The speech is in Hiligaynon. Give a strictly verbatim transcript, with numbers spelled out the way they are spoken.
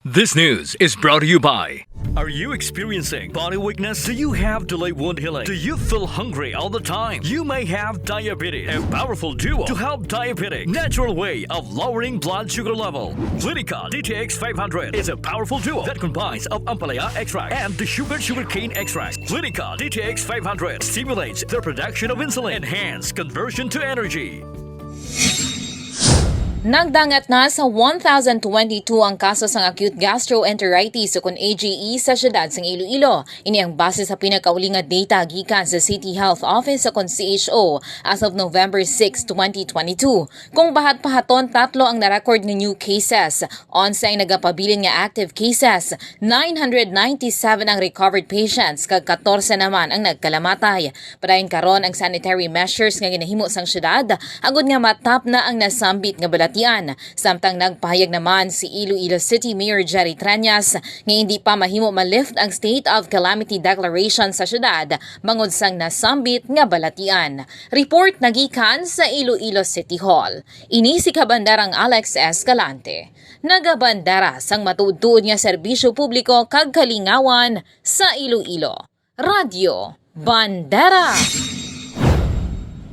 This news is brought to you by. Are you experiencing body weakness? Do you have delayed wound healing? Do you feel hungry all the time? You may have diabetes. A powerful duo to help diabetic natural way of lowering blood sugar level. Clinica D T X five hundred is a powerful duo that combines of ampalaya extract and the sugar sugarcane extract. Clinica D T X five hundred stimulates the production of insulin, enhance conversion to energy. Nagdangat na sa one thousand twenty-two ang kaso sang acute gastroenteritis o kon A G E sa siyudad sang Iloilo. Ini ang base sa pinakauli nga data gikan sa City Health Office o kon C H O as of November six, twenty twenty-two. Kung bahat-pahaton, tatlo ang na-record nga new cases, onse ang nagapabilin nga active cases, nine hundred ninety-seven ang recovered patients, kag katorse naman ang nagkalamatay. Padayon karon ang sanitary measures nga ginahimo sang siyudad agod nga matap na ang nasambit nga balatian. Samtang nagpahayag naman si Iloilo City Mayor Jerry Treñas nga hindi pa mahimo ma-lift ang state of calamity declaration sa siyudad bangod sang nasambit nga balatian. Report nagikan sa Iloilo City Hall. Ini si Kabandarang Alex Escalante, nagabandara sang matuod-tuod nga serbisyo publiko kag kalingawan sa Iloilo. Radyo Bandera.